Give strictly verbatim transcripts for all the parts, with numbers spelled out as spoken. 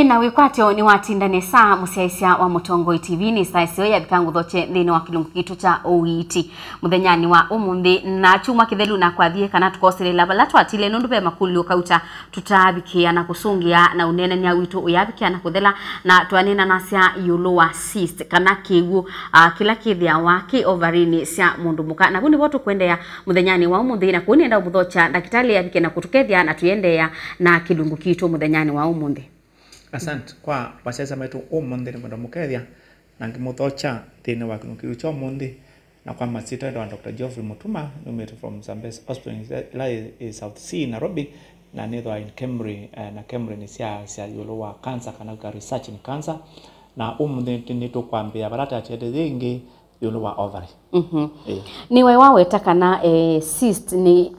Na wĩkwatyo nĩwatinda nesa, mũsyaĩĩsya wa Mũtongoi T V, nĩ saa ĩseo yavika ngũthokye nthĩnĩ wa kĩlungu kitũ kya ũiiti mũthenyanĩ wa ũmũnthĩ. Na kyumwa kĩthelu na kwathie kana tũkoselela vala twatile, nũndũ ve makũlyo kauta tũtaavikĩa na kũsũngĩa, na ũneenany'a witũ ũyavikĩa na kũthela, na twaneenanasya ĩũlũ wa cyst, kana kĩw'ũ, ah, kĩla kĩthĩawa kĩ ovarinĩ sya mũndũ mũka. Na vu nĩvo tũkwendeea mũthenyanĩ wa ũmũnthĩ, na kũu nĩenda ũmũthokya ndakĩtalĩ avike na kũtũkethya, na tũiendeea na kĩlungu kitũ mũthenyanĩ wa ũmũnthĩ. Asante kwa wasyaĩĩsya maitũ ũmũnthĩ, nĩkwenda mũkethya na ngĩmũthokya nthĩnĩ wa kĩlungu kĩu kya ũmũnthĩ. Na kwa masyĩtwa, nĩtawa Doctor Geoffrey Mutuma, numĩte from Zambezi Hospital, ĩla ĩ, ĩ South C Nairobi, na nĩthwa in Kemri, eh, na Kemri nĩ sya, sya ĩũlũ wa cancer, kana kwĩka research in cancer. Na ũmũnthĩ nĩ, nĩtũkwambĩĩa vala tatiete yĩngĩ ĩũlũ wa ovary. Mhm. Ĩĩ. Nĩwe waweta kana, eh, cyst nĩ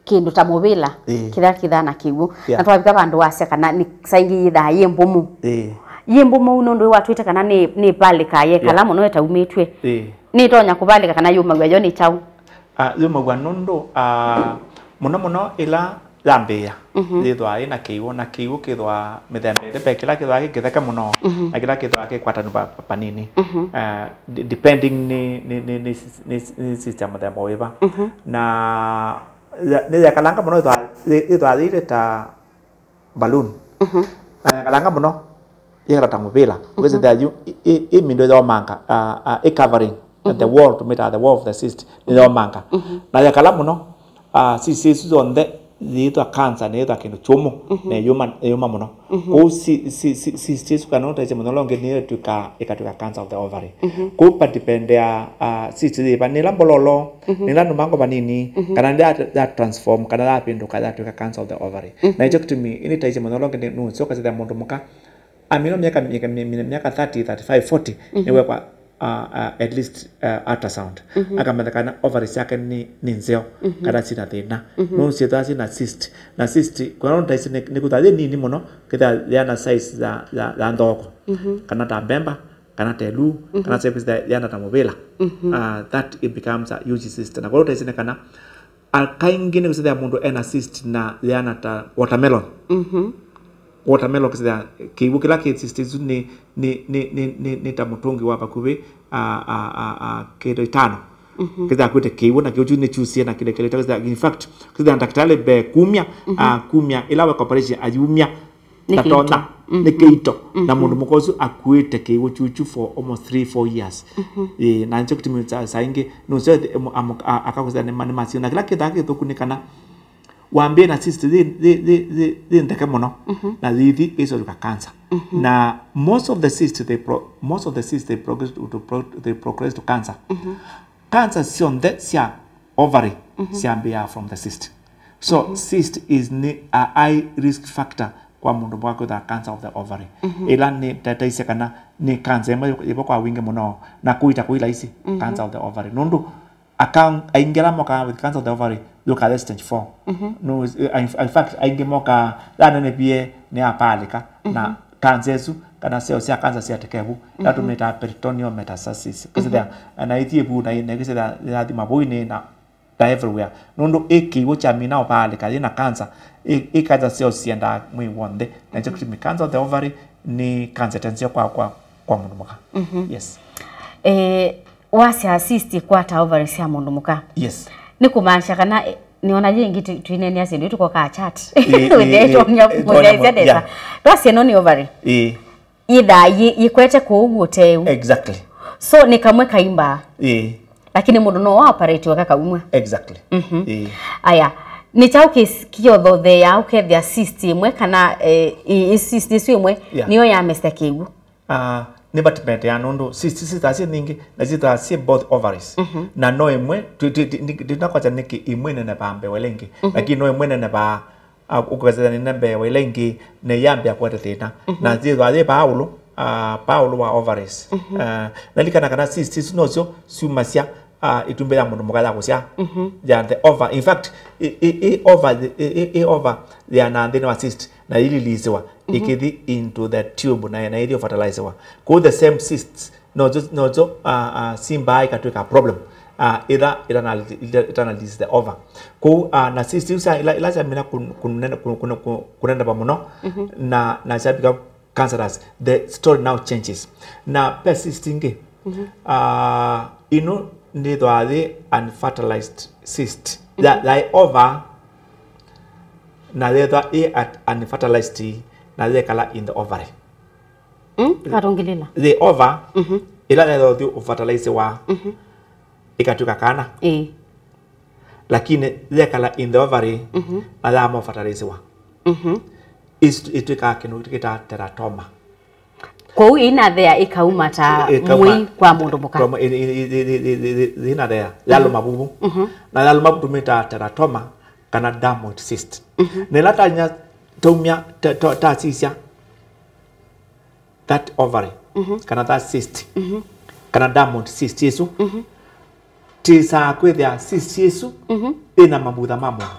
kĩndũ ta mũvĩla, ĩĩ, kĩla kĩthaa na kĩw'ũ. Yeah. Na twavika vandũ wasya kana nĩ saa ingĩ yĩthaa yĩ mbũmũ. Ĩĩ. Yĩ mbũmũ nũndũ watwĩte kana nĩ, nĩvalĩkaa yekala, yeah, mũno ĩtaumĩtw'e. Ĩĩ. Nĩtonya kũvalĩka kana yũmaw'a yo nĩ kyaũ? Ah, yũmaw'a nũndũ, ah, mũno mũno ĩla yambĩĩa, mhm, yĩthwaa ĩna kĩw'ũ, na kĩw'ũ kĩthwaa mĩthemba ĩlĩ. Ve kĩla kĩthwaa kĩ kĩtheke mũno, mhm, na kĩla kĩthwaa kĩkwatanu va, va, vanini. Mhm. Ah, de-, depending nĩ, nĩ, nĩ, nĩ, nĩ, nĩ cyst ya mũthemba wĩva. Mhm. Na ya-, nĩyekalanga mũno, ĩthwaa, yĩ-, ĩthwaa yĩilye ta balloon. Mhm. Na yekalanga mũno, yekala ta mũvĩla. Mhm. Wĩsĩthĩa yu, ĩ, ĩ, ĩ mindo yomanga, ah, ah, ĩ covering, the, mhm, wall, tũmĩtaa the wall of the cyst, nĩyomanga. Mhm. Na yekala mũno, ah, cyst isu syonthe yĩĩthwa cancer, nĩyĩthwa kĩndũ kyũmũ, mhm, na yũma, yũma mũno. Mhm. Kwoou si, si, si, cyst isu kana ũtaisye mũthenya ũla ũngĩ nĩyo ĩtw'ĩkaa, ĩkatw'ĩka cancer of the ovary. Mhm. Kwoou patipendeaa, ah, cyst yĩva, nĩ ĩla mbololo, mhm, nĩ ĩla nũmango vanini, mhm, kana nĩ ya, ya transform, kana yapĩndũka yatw'ĩka cancer of the ovary. Mhm. Na nĩkyo kĩtumi ĩnĩtaisye mũthenya ũla ũngĩ nĩ, nũsyoka syĩthĩa mũndũ mũka amina myaka, myaka, myaka, myaka thirty, thirty-five, forty, mhm, nĩwekwa, uh, uh, at least, uh, ultrasound. Mhm. Akamanya kana ovaries syake nĩ, nĩ nzeo, mhm, kana sina thĩna. Mhm. No syĩthwa sina cyst. Na cyst, kwa nũndũ taisi nĩ, nĩ kũtha yĩ nini mũno, kĩtha yana size ya, ya, ya nthoko. Mhm. Kana ta mbemba, kana ta ĩluu, mhm, kana size ya yana ta mũvĩla. Mhm. Uh, that it becomes a huge cyst. Na kwa nũndũ taisi nĩ kana, a, kaingĩ nĩ kũsĩthĩa mũndũ ena cyst na yana ta watermelon. Mhm. Watermelon kĩsĩthĩa kĩw'ũ kĩla kĩ cyst isu nĩ, nĩ, nĩ, nĩ, nĩ, nĩ ta mũtũngi wa vakuvĩ, a, a, a, a, kĩlo itano. Mhm. Kĩsĩthĩa kwĩte kĩw'ũ na kĩw'ũ kĩu nĩ kyusie na kĩlekele kĩsĩthĩa, in fact, kĩsĩthĩa ndakĩtalĩ mbee kumya, mhm, a, kumya, ĩla weka operation ayumya, nĩ ndatonya, kĩito. Nĩ, mhm, kĩito. Na, mhm, mũndũ mũka ũsu akuĩte kĩw'ũ kyukyu for almost three, four years. Mhm. Ĩĩ, na nĩkyo kĩtumi saa, saa ingĩ nũseo akakwĩsĩa nĩ ma-, nĩ masio. Na kĩla kĩthaa kĩthũku nĩ kana wambĩe na cyst yĩ, yĩ, yĩ, yĩ, yĩ ntheke mũno, mhm, na yĩthi ĩsũvĩka cancer. Mhm. Na most of the cyst they pro-, most of the cyst they progress to, to pro-, they progress to cancer. Mhm. Cancer syonthe sya ovary, mhm, syambĩaa from the cyst. So, mhm, cyst is ni a high risk factor kwa mũndũ mũka kwĩthwa cancer of the ovary. Mhm. Ĩla nĩ tataisye kana nĩ cancer ĩmwe yĩvo kwa wingĩ mũno, na kũita kũi laisi, mhm, cancer of the ovary. Nũndũ aka aingĩ ala mokaa with cancer of the ovary yũkaa stage four. Mhm. No, in, in fact, aingĩ mokaa yanenevie nĩ apaalĩka, na, mhm, cancer ĩsu, kana cells sya cancer sya tekevu, mhm, ila tũmĩtaa peritoneal metastasis. Kĩsĩthĩa, mhm, na ithi ĩvu na ina kĩsĩthĩa yathima vuinĩ na ta everywhere. Nũndũ ĩ kĩw'ũ kyamina ũpaalĩka yĩna cancer, ĩ, ĩ cancer cells siendaa mwĩĩ w'onthe. Na nĩkyo kĩtumi cancer of the ovary nĩ cancer ĩte nzeo kwa, kwa, kwa mũndũ mũka. Mhm. Yes. Eh, wasya cyst kwata ovary sya mũndũ mũka. Yes. Nĩ kũmaanisha kana, eh, nĩona yĩngĩ tũ-, tũineenea syĩndũ tũkokaa chat. Ĩ, ĩ, ĩ, ĩtonya ĩtonya kũmũtheesya mũno, nesa. Yeah. Twasya ĩno nĩ ovary. Ĩ. Yĩthaa yĩ-, yĩkwete kũu ũteu. Exactly. So, nĩ kamwe kaimbaa. Ĩĩ. Lakini mũndũ no wa operate weka kaumwe. Exactly. Mhm. Ĩĩ. Aya, nĩ kyaũ kĩ-, kĩothotheea ũkethĩa cyst ĩmwe kana, eh, ĩ-, ĩ-, cyst ĩsu ĩmwe, yeah, nĩyo yamesya kĩw'ũ? Ah, nĩ vatipendeaa nũndũ cyst syĩthaa syĩ nyingĩ na syĩthaa syĩ both ovaries. Mhm. Na no ĩmwe, twi-, twi-, twi-, ndi-, ndinakwasya nĩkĩ ĩmwe ĩnenevaa mbee wa ĩla ĩngĩ, mhm, lakini no ĩmwe ĩnenevaa a, ũkũvesethya nĩ mbee wa ĩla ĩngĩ, na ĩyambĩa kũete thĩna. Mhm. Na syĩthwa yĩ vaa ũlũ, ah, vaa ũlũ wa ovaries. Mhm. Ah, nalikana kana cyst isu nosyo syumasya, ah, ĩtumbĩ ya mũndũ mũka ya kũsyaa. Mhm. Ya the ova-, in fact, ĩ, ĩ, ĩ ova, ĩ, ĩ, ĩ ova yĩanaa nthĩnĩ wa cyst, na yĩlilisiwa, mhm, ĩkĩthi into the tube, na, na ĩthi fertilizewa. Kũu the same cysts, nokyo, nokyo, ah, ah, simbaa ikatw'ĩka problem, ah, ĩla ĩtana-, ĩtanalisi the ova. Kwoou, ah, na cyst iu sya, ila, ila syamina kũneneva mũno, mhm, na, na syavika cancerous, the story now changes. Na pe cyst ingĩ, uh, ino nĩthwaa yĩ unfertilized cyst. Ya, yaĩ ova, na yethwa ĩ at unfertilized, na yekala in the ovary. Mm, katungilila. Yĩ ova, ila yethwa ũthi ũfertilize wa, ĩkatw'ĩka kana. Ĩĩ. Lakini yekala in the ovary, na yama ũfertilize wa. Is-, ĩtw'ĩkaa kĩndũ kĩtaa teratoma. Kwoou ĩinathea ĩkauma ta ĩkauma mwĩi kwa mũndũ mũka. Kwa mũ-, ĩ-, ĩ-, ĩ-, ĩ-, ĩ-, ĩ-, ĩ-, ĩinathea, yalũma vuvu. Na yalũma vuvu tũmĩtaa teratoma kana dermoid cyst. Na ĩla tanya taumya, ta-, ta-, tasisya that ovary, kana that cyst, kana dermoid cyst ĩsu, tĩsaa kwĩthĩa cyst ĩsu ĩna mavutha ma mũndũ.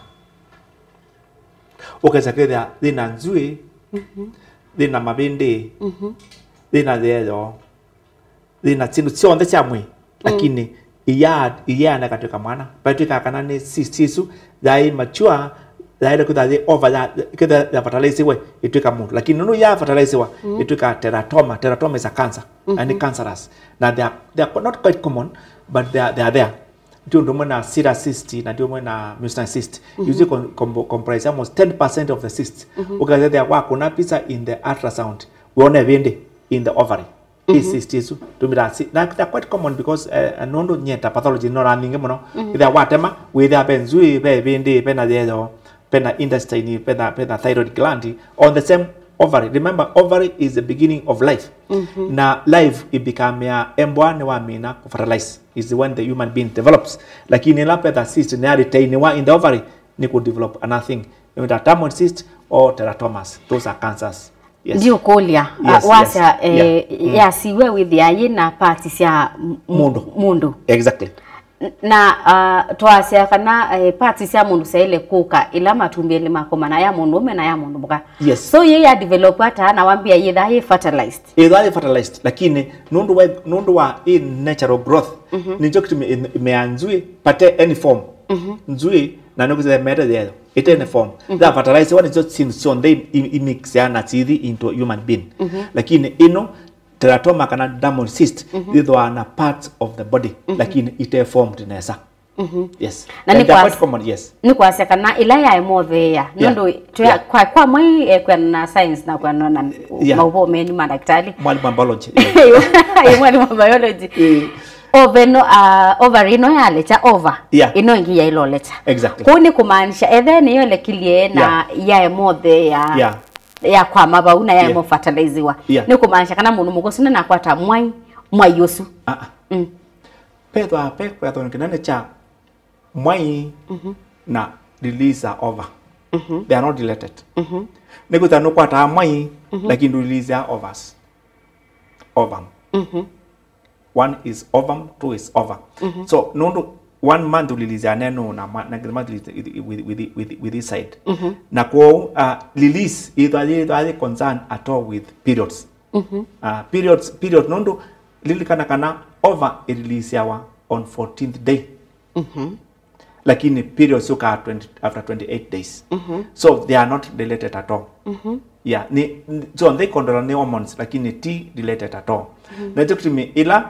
Ũkesa kwĩthĩa yĩna nzw'ĩ, yĩna mavĩndĩ, yĩna yeyo, yĩna syĩndũ syonthe sya mwĩĩ, lakini iya-, iyaana ĩkatw'ĩka mwana. Vaitw'ĩkaa kana nĩ cyst ĩsu yaĩ mature, yaĩle kwĩthĩa yĩ ova, ya, kwĩthĩa ya fertilize we, ĩtw'ĩka mũndũ. Lakini nũndũ ya fertilize wa, ĩtw'ĩka teratoma. Teratoma is a cancer, na nĩ cancerous. Na they are, they are not quite common, but they are, they are there. Ti ũndũ ũmwe na Seyler cyst, na ti ũmwe na Meusner cyst. Usually com-, com-, comprise almost ten percent of the cysts. Ũkethĩa wakũna picha in the ultrasound, wĩona ĩvĩndĩ in the ovary. Ĩ cyst ĩsu, tũmĩtaa cy-, na they're quite common because, eh, nũndũ nyie ta pathology nĩnonaa nyingĩ mũno. Ĩthĩa watema, wĩthĩa ve nzw'ĩ, ve ĩvĩndĩ, ve na yeyo, ve na intestine, ve na, ve na thyroid gland on the same ovary. Remember, ovary is the beginning of life. Na life ĩbĩkamĩa embwa nĩwamina kũfertilize. Is when the human being develops. Lakini ĩla vetha cyst nĩyalitainiwa in the ovary, nĩ kũdevelop another thing. Nĩwĩta dermoid cyst or teratomas. Those are cancers. Yes. Ndiũkũlya, uh, yes, wasya, yes, eh, yeah, mm, yasiwe wĩthĩa yĩ na parts sya m-, m-, mũndũ, mũndũ. Exactly. N-, na, uh, twasya kana, eh, parts sya mũndũ syaĩle kũka ĩla matumbĩ elĩ makomana, ya mũndũũme na ya mũndũ mũka. Yes. So yĩ ya develop ata na wambia yĩthaa yĩ fertilized? Ĩthaa yĩ fertilized, lakini nũndũ wa, nũndũ wa ĩ natural growth, mhm, nĩkyo kĩtumi ĩ-, ĩmea nzw'ĩ, pate any form. Mhm. Nzw'ĩ, na nĩkwĩsĩle mete yeyo. Ĩte any form. Mhm. Tha fertilize wa nĩsyo syĩndũ syonthe i-, i-, imixea na sithi into human being. Mhm. Lakini ĩno, teratoma kana dermal cyst, mhm, yĩthwaa na parts of the body, mhm, lakini ite formed nesa. Mhm. Yes. Na and they're quite common, yes. Nĩ kwasya kana ĩla yaĩ motheea, yeah, nũndũ twa-, yeah, kwa, kwa mwei, eh, kwĩana na science na kwĩana na, yeah, maũvoo menyu ma ndakĩtalĩ. Mwalimu wa biology, yeah. Ĩ mwalimu wa biology. Eh. Ove no, ah, ovary ĩno yalekya ova. Yeah. Ĩno ĩngĩ yaĩlolekya. Exactly. Kũu nĩ kũmaanisha ethe nĩyo ĩlekilye na, yeah, yaĩ motheea, yeah, ya kwama vau na yaĩ, yeah, mo fertiliziwa. Yeah. Nĩ kũmaanisha kana mũndũ mũka ũsu nĩnakwata mwai, mwai ũsu. Ah, ah. Mm. Vethwa ve kwĩathoni kĩnene kya mwai, mhm, na release ya ova. Mhm. They are not related. Mhm. Nĩkwĩthwa nũkwataa mwai, mhm, lakini ndũ release ya ovas. Ovum. Mhm. One is ovum, two is ova. Mhm. So, nũndũ one month release ya nenu na ma-, na month release with, with, with, with, with this side. Mhm. Na kwoou, uh, release, ĩthwa, ĩthwa yĩ concern at all with periods. Mhm. Uh, periods, period, nũndũ lilikana kana ova ĩreleaseawa on fourteenth day. Mhm. Lakini periods syũkaa twenty, after twenty-eight days. Mhm. So they are not related at all. Mhm. Yeah, ni, ni, so they control ni hormones, lakini ti related at all. Mhm. Na nĩkyo kĩtumi ĩla,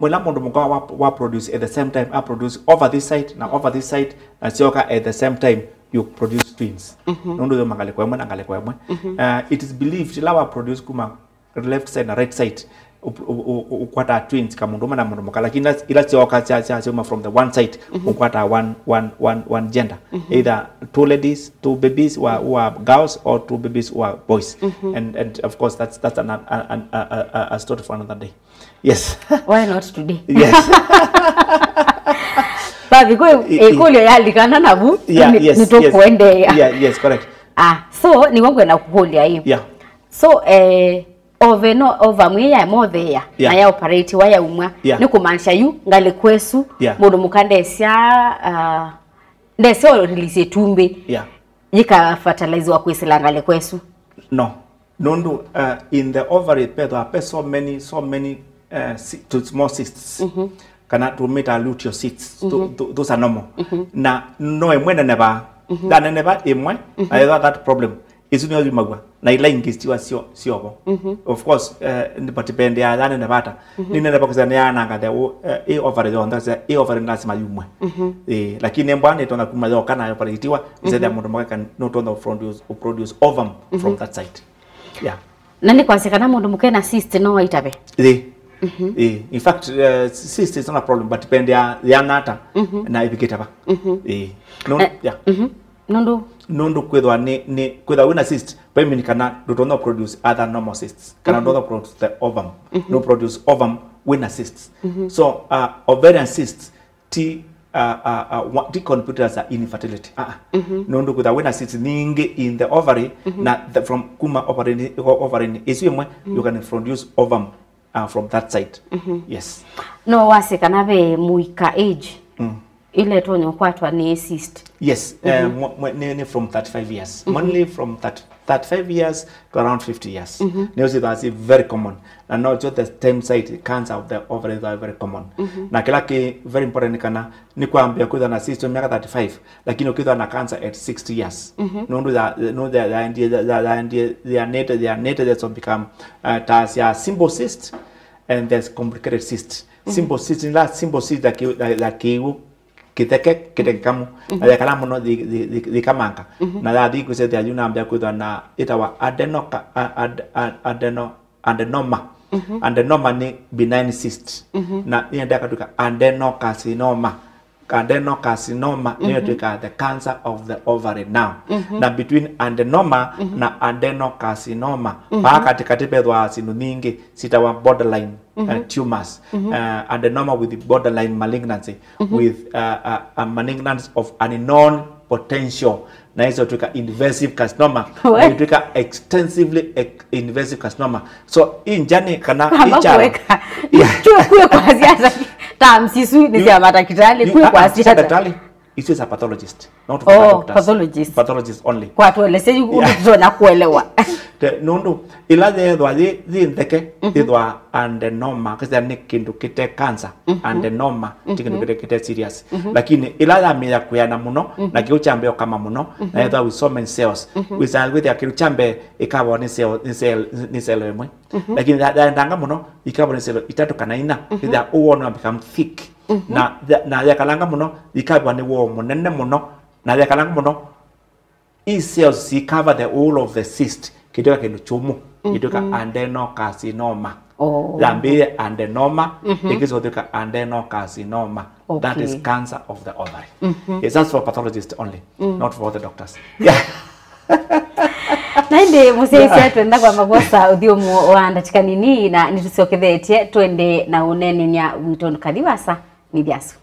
ĩla mũndũ mũka wa, wa produce at the same time, a produce over this side na over this side, na syoka at the same time, you produce twins. Mhm. Nũndũ yuma ngalĩko ĩmwe na ngalĩko ĩmwe. Mhm. Uh, it is believed ĩla wa produce kuma left side na right side, u-, u-, u-, u-, ũkwataa twins, ka mũndũũme na mũndũ mũka, lakini ila, ila syooka sya, sya, syuma from the one side, mhm, ũkwataa one, one, one, one gender. Mhm. Either two ladies, two babies who are, who are girls, or two babies who are boys. Mhm. And, and of course, that's, that's an, an, an, a, a, a, a story for another day. Yes. Why not today? Yes. Bathi, kwĩ, i-, i-, ĩkũlyo yalikana navu, yeah, nĩ, yes, nĩtũkũendeea. Yeah, yes, correct. Ah, so, nĩw'o ngwenda kũkũlya ĩ. Yeah. So, eh, ove no, ova mwĩĩ ya motheea, yeah, na ya operatiwa yaumwa. Yeah. Nĩ kũmaanisha yu, ngalĩko ĩsu, yeah, mũndũ mũka ndesya, ah, ndesya release ĩtumbĩ. Yeah. Yĩka fertilize wa kwĩsĩla ngalĩko ĩsu. No. Nũndũ, uh, in the ovary, pethwa pe so many, so many, uh, cy-, to small cysts. Mhm. Kana tũmĩtaa luteal cysts. Tho-, mhm, tho-, those are normal. Mhm. Na no ĩmwe nenevaa. Mhm. Ndaneneva ĩmwe, mhm, na yetha that problem. Ĩsu nĩyo yumaw'a. Na ila ingĩ sitiwa syo, syovo. Of course, eh, nĩ patipendeaa yanene vata. Nĩ nene vakisa nĩ yananga the o-, eh, ĩ ovary yonthe, se ĩ ovary nĩ lazima yumwe. Eh, lakini mbwa nĩ tonga kuma yoka na operatewa, ĩsethĩa mũndũ mũka nĩ tonga produce, produce ovum from that side. Yeah. Na nĩ kwasya kana mũndũ mũka ena cyst no aitave? Ĩ. Ĩ. In fact, uh, cyst is not a problem, but depend ya, ya nata na ĩvikĩte va. Ĩ. No, eh, yeah. Nũndũ? Nũndũ kwĩthwa nĩ, nĩ, kwĩthwa wĩna cyst, by mean kana ndũtonya produce other normal cysts. Kana ndũtonya produce the ovum. No produce ovum wĩna cysts. So, uh, ovarian cysts ti, uh, uh, uh, wa-, ti contributors za infertility. Ah, ah. Nũndũ kwĩthwa wĩna cysts nyingĩ in the ovary, na the, from kuma ovary, ovary ĩsu ĩmwe, you can produce ovum, uh, from that side. Yes. No wasye kana ve mũika age ĩla ĩtonya ũkwatwa nĩ cyst? Yes, eh, mwa-, mwa-, nĩ, nĩ from thirty-five years. Only from thirty, thirty-five years to around fifty years. Nĩ ũsitha si very common. Na no just the stem cell cancer of the ovary is very common. Na kĩla kĩ very important nĩ kana nĩ kwambĩa kwĩthwa na cyst myaka thirty-five, lakini ũkĩthwa na cancer at sixty years. Nũndũ ya, nũndũ ya, yaendie, ya, ya, yaendie, yanĩte, yanĩte, so become, uh, ta sya simple cyst and there's complicated cyst. Simple cyst, nĩ la simple cyst ya kĩ-, ya, ya kĩw'ũ kĩtheke, kĩtheke kamu. Na yakala mũno thi-, thi-, thi-, thikamanga. Na yathi kwĩsethĩa yu nambĩa kwĩthwa na ĩtawa adenoca-, a-, ad-, a-, adeno-, adenoma. Adenoma nĩ benign cyst. Na yenda katwĩka adenocarcinoma. Adenocarcinoma nĩyo ĩtwĩkaa the cancer of the ovary now. Na between adenoma na adenocarcinoma, paa katĩkatĩ vethwaa syĩndũ nyingĩ sitawa borderline, uh, tumors. Uh, adenoma with borderline malignancy, with, uh, uh, a malignancy of unknown potential. Na iso twĩka invasive carcinoma. We. Na itwĩka extensively ex-, invasive carcinoma. So, injani kana icharo. Kwe kwa siasa. Terms isu nĩ sya matakitali, kwe kwa siasa. Daktari, isu is a pathologist, not for doctors. Pathologist. Pathologist only. Kwa tueleze yu, yeah, unatona kuelewa. Nũndũ ĩla yethwa yĩ, yĩ ntheke, yĩthwa adenoma, kĩsya nĩ kĩndũ kĩte cancer, adenoma, ti kĩndũ kĩte, kĩte serious. Lakini ĩla yamĩĩa kwĩana mũno, na kĩu kyambĩa ũkama mũno, na yethwa with so many cells, wĩsaa kwĩthĩa kĩu kya mbee ĩkavwa nĩ cell, nĩ cell, nĩ cell ĩmwe. Lakini ya, yaendanga mũno, ĩkavwa nĩ cell itatũ kana ina, ĩthĩa ũwone wa become thick. Na, na yekalanga mũno, ĩkavwa nĩ woo mũnene mũno, na yekalanga mũno, these cells si cover the whole of the cyst, kĩtwĩka kĩndũ kyũmũ, kĩtwĩka adenocarcinoma. Oh. Yambĩĩe adenoma, ĩkĩsũthĩka adenocarcinoma. That is cancer of the ovary. It's just for pathologists only, not for all the doctors. Yeah. Na ĩndĩ mũsyaĩĩsya, twenda kwamba kwosa ũthyũmũ wa ndatĩka nini, na nĩtũsyokethetye twende na ũneenany'a witũ kathi wasa nĩ thyasu.